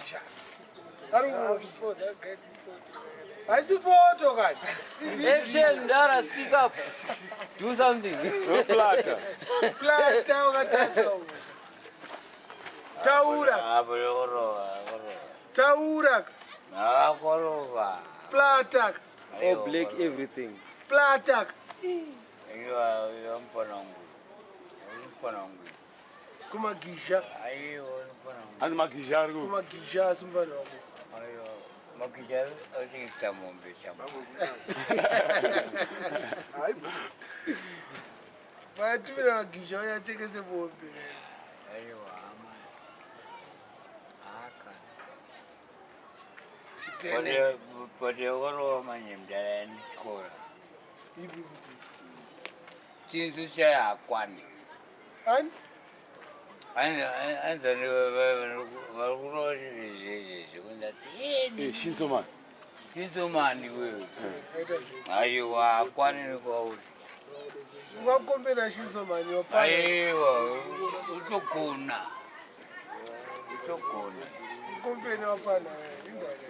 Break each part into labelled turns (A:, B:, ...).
A: Sha. Ari haisi foto kani.
B: Action, Dara, speak up. Do something.
C: Plata.
A: Plata wakatarisa uko. Taura. Taura. Plata.
B: All black everything.
A: Plata. Kumagisha.
C: Hanzi magizha ari ku.
A: Kumagisha asi mufana wako. Vatumira magisha uya atengese mombe. Chitene. Ipi futi.
D: Chinsu chayakwani.
A: Ani?
D: Anzani vari kurova zvezvezve kunzati
C: Eh, Shinsoman.
D: chinsomani wewe.
A: Aita sei?
D: Aiwa akwaniri kwauri.
A: Ungakombera Shinsoman wapfana.
D: Aiwa utogona. Utogona.
A: Kompeni wapfana. Indaka.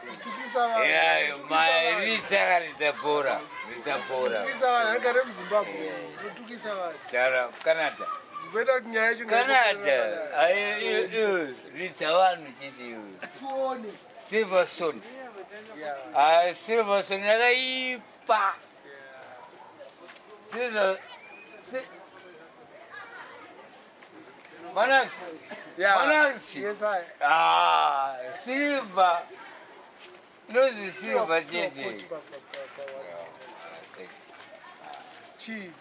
A: Kutukisa vanhu.
D: Yayo
A: Kutukisa vanhu.
D: ritsa ritsa bhora. Ritsa bhora.
A: Kutukisa vanhu. Anogara muZimbabwe. Kutukisa vanhu.
D: Tara Canada.
A: Zimboita kuti nyaya yacho
D: Canada. Ayo ritsa vanhu chete iwe.
A: Tione.
D: Silverstone.
A: Yeah.
D: Ah Silverstone yakaipa. Silver Manas.
A: Yeah.
D: Manasi.
A: Yes, I.
D: Ah, silver. Nozi silver chete.
A: Chi.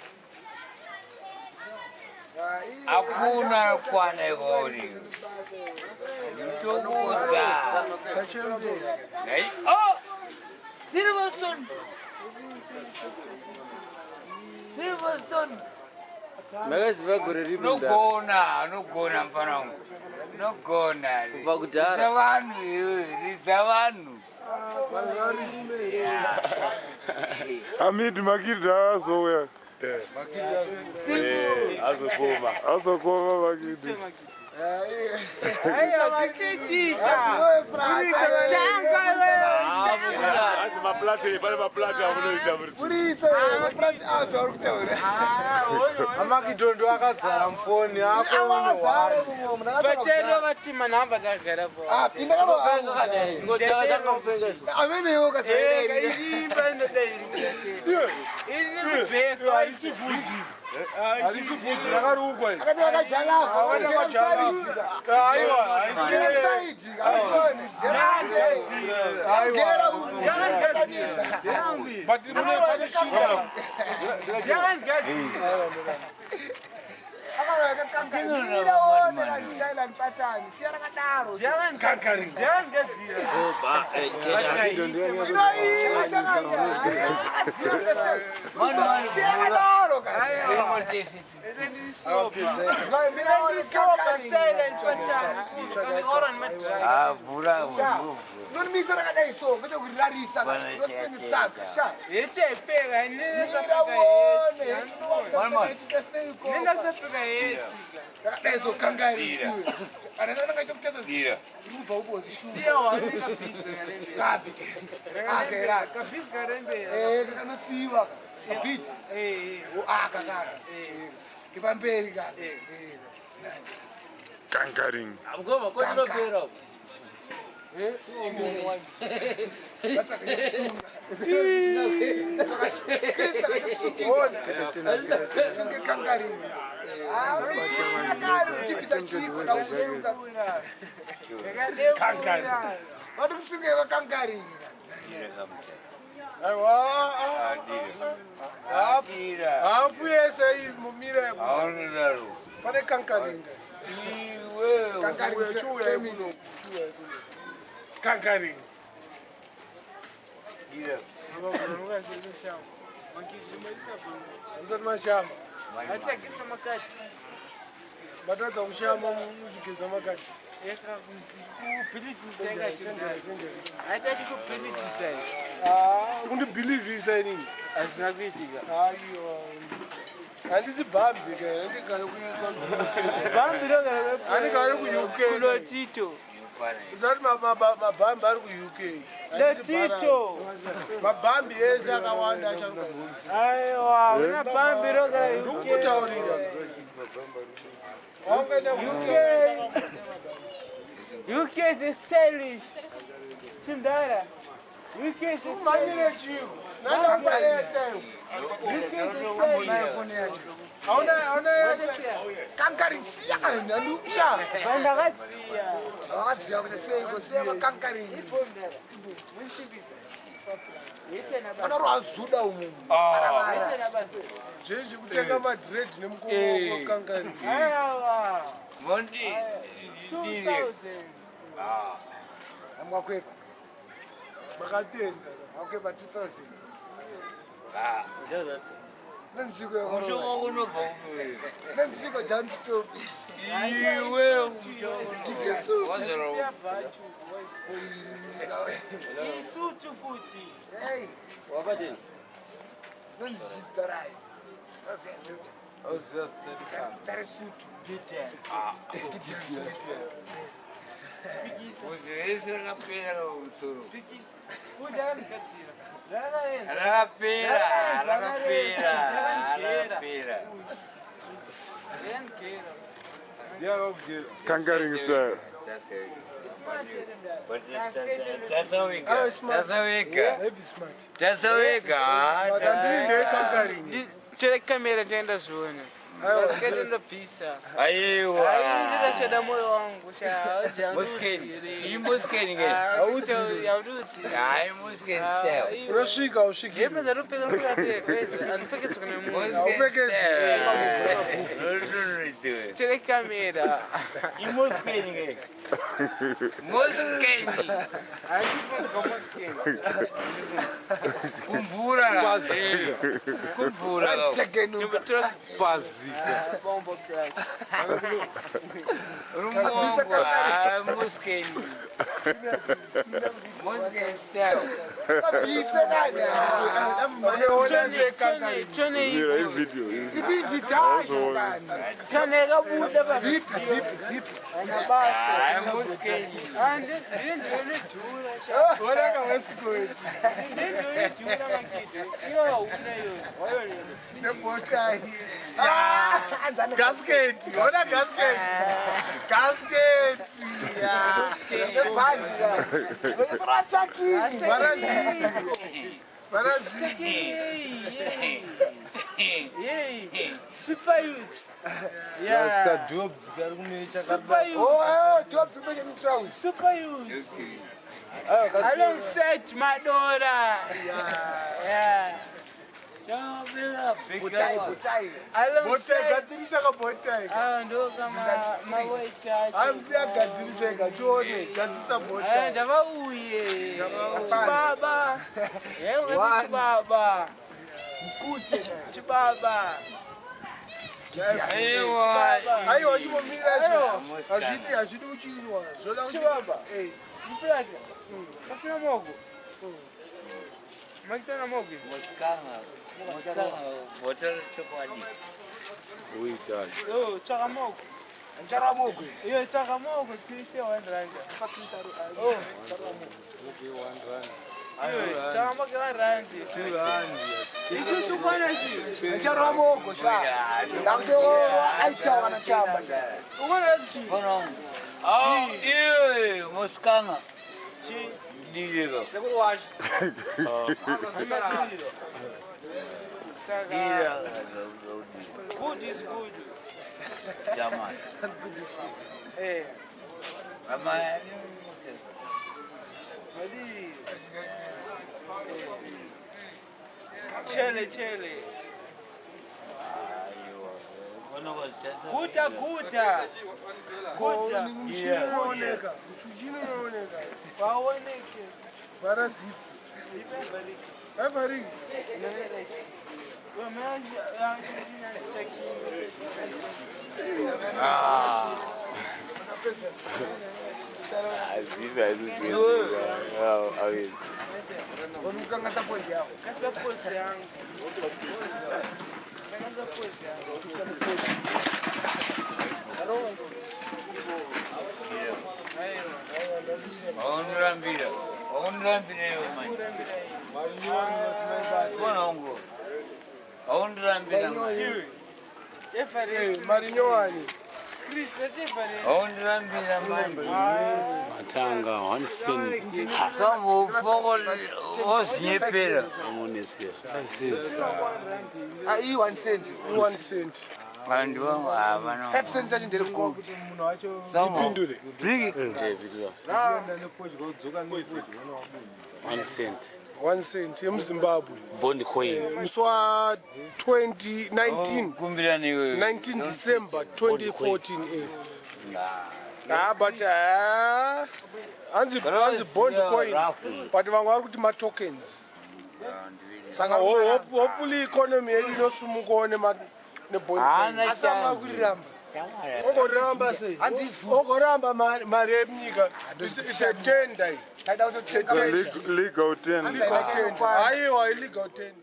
D: Hakuna kwana ikori. Ndokuudza.
A: Tachembera.
D: Hey. Oh! Silverstone. Silverstone.
B: Makaziva gore ripi mdara?
D: Unogona, unogona mfana wangu. Unogona.
B: Kubva kudhara.
D: Ridza vanhu iwe, ridza vanhu.
E: Hamid Makidha azouya.
C: Eh, azokoma.
E: Azokoma Makidhi.
C: Hanzi maplate, pane maplate amunoita muri.
A: Buritsa mapurazi api auri kutaura.
F: Amakidhondo akazara mufoni
A: Akazara
G: Vachero vatima nhamba dzakagara po.
A: Amenewo
G: Imba inoda iri iri nekubheka.
A: Harisi bvudzi.
C: Harisi bvudzi rakarukwa iri.
A: Akati vakajalafa.
C: Aiwa, haisi. But mune pane shuga.
D: Ah, vhura vhura.
H: Nonimisa rakadai so kwete kurirarisa ndosengitsaka sha
G: Heti haipera
H: mira uone
G: inenasapfeka
H: nenasapfeka
G: heti.
H: rakadai so kangari kana nananga chokuteza
D: Dira.
H: rubva ubozi shu
G: Siya wani kabhizi karembera.
H: kapi akaera
G: Kabhizi karembera.
H: eh kanosiwa kabiti
G: Eh
H: aka kaka kepamberi kaka eh
E: Kankaring.
B: Mukoma kotinopera.
H: Sunge kangarini. Chipisa chiko da usunga.
G: Kankari.
H: Vati kusunge kangarini.
A: Aiwa.
D: Ah, dira.
A: Hafu yese iyi mumira.
D: Haunodaro.
A: Pane kankaringa.
D: Iwe.
H: Kangarini.
A: Chiuya kuno. Chiuya kuno. Kankaringa.
D: Dira.
A: Musati mashama.
G: Atsagisa makati.
A: Matadza kushama muchigeza makati.
G: Kubhilivhisa ingachikubhilivhisa
A: Ah, kundibhilivhisa inini.
G: hazvina kuitika.
A: Aiwa. Handisi bhambi ke, ndigare
G: Bhambi rogara
A: Handigari ku-UK.
G: Lotito.
A: Usati mabhambi ari ku-UK.
G: Lotito.
A: Mabhambi ese akawanda acharuka.
G: Aiwa, una bhambi rogara UK.
A: Ndikutaurira. Wangaenda ku-UK.
G: UK is stylish. Chimdara. UK is stylish.
A: Umhanyire chivo. Nanda airtime.
G: UK is stylish.
A: Hauna airtime.
H: Kankaring siya nanusha.
G: Vandakadziya.
H: Vakadziya kuti seiko siya kankaring.
G: Ibomdara. Munsimbisa.
H: Panorwa zuda umu. Barabara.
A: Zvezvi kutenga madhiredhi nemukoma wakankari.
G: Aiwa.
D: Mondi.
G: 2000.
H: Mwakwepa.
A: Makatenga.
H: Mwakwepa 2000.
D: Ah.
H: Nenziko
D: Mushonga unobva kupi?
H: Nenziko down to top.
D: Iwe
H: Kikesutu.
G: Isutu futi.
H: Hey.
B: Wakati.
H: Nenzizitarai. Azizita. Tare sutu.
G: Gideon.
H: Gideon.
D: Bvudzi rakapera musoro.
G: Bikisa. Bvudzi rakandigadzira. Rakaenza.
D: Rakapera, rakapera, rakapera.
G: Rakandigera.
E: Kankaring style.
D: Tasawega. Tasawega.
A: Heavy smart.
D: Tasawega.
A: Ndiri ndekankaring.
G: Tere kamera ndienda zvione. Masikati ndobvisa.
D: Aiwa.
G: Ndachada moyo wangu
D: Moskeni. Iyi moskeni ke.
G: Haududzi.
D: Hayi moskeni style.
A: Unosvika usviki.
G: Hembe dzanopfeka ndopfeka handipfekedzwi kune munhu.
D: Haupfekedzwi.
G: Tere kamera.
D: Imoskeni ke. Moskeni.
G: Handibvunzwa moskeni.
D: Kumvura. Kumvura.
G: Tora
F: Pazika.
G: bombo class.
D: Rumongo. Ah, moskeni. Moskeni style.
H: Kabisa nani.
G: Chone
E: Mira, hii video.
H: Ibividayo nani.
G: Chone kabuda pa.
H: Zip zip zip.
G: Mabasa.
D: Ah, moskeni.
G: Ndinodhura.
A: Onaka wesikoeti.
G: Ndinodhura makidho. Iyo hauna iyo. Wayonera.
A: Nebotai. Gasket. Ona gasket. Gasket.
H: Nebhandi. Vanotora
A: Varaziki.
G: Yay. Super youths. Yeah.
F: Sikadhobzi kari kumecha
G: Super youths.
H: Oh, jobs kumecha mitrouse.
G: Super youths. Alongside Madora. Yeah.
H: Botai botai.
A: Botai
G: Alongside.
A: gadzirisa kabotai.
G: Ah, ndo kama mawaita.
A: Hayi gadzirisa tione gadzirisa botai.
G: Ndavauye. Chibaba. Yeah, ungasi chibaba.
H: Mkute.
G: Chibaba.
D: Aiwa.
A: Aiwa chimbomira izvo. Hazvidi hazvidi uchinwa. Zvoda kuti
G: Chibaba.
A: Eh.
G: Mupurata. Pasina mogo. Makitana mogo.
D: Moskanga. Moskanga. Botoro chokwadi.
G: Oh, tsvaka mogo.
H: Nchara mogo.
G: Iyo tsvaka mogo tiise 1 rand. Oh. Iyo tsvaka mogo 1 rand. Isusu kwana chi.
H: Nchara mogo sha. Ndakutora aita kana chamba.
G: Ukona chi.
D: Ah, iwe moskanga.
G: Chi.
D: Ndirigo.
F: Sekuru wacho.
G: Amakiriro. Saka
D: Ndirigo.
G: good is good.
D: Jamani.
G: Eh.
D: Mama.
G: Mali. Chele chele. Guta guta. Guta.
A: Muchini unooneka. Muchini unooneka.
G: Waoneke.
A: Vhara zipi.
G: Zipe bariki.
A: Haivhariki.
H: Unokangasa pozi yako.
G: Kasa pozi yangu. Tora pose yako.
D: Aundirambira. Aundirambira iwe manje. Kona ungo. Aundirambira manje.
G: Everest.
A: Mari nyowani.
G: Chris, that's Everest.
D: Aundirambira manje.
I: Matanga 1 cent.
D: Kambofoko ozinyepera.
I: Amunesera. 5 cents.
H: Ah, iyi 1 cent.
A: 1 cent.
D: Vantu vangu havana.
H: 5 cents yacho ndere gold.
A: Ipindure.
D: Bring
I: Eh, vidura. 1 cent.
A: 1 cent yemuZimbabwe.
I: Bond coin.
A: Musi wa 2019
D: kumbira newe.
A: 19 December 2014 eh. Ah, but ah, hanzi hanzi bond coin, but vamwe vari kuti matokens. Saka hopefully economy yedu inosumukawo nebond coin.
D: Haana
H: Asi vamwe vakuriramba.
A: Ogoramba sei?
H: Hanzi izulu.
A: Ogoramba mari yemunyika. It's a tender.
H: Taida kutotenga.
E: Legal tender.
A: Legal tender. Aiwa, illegal tender.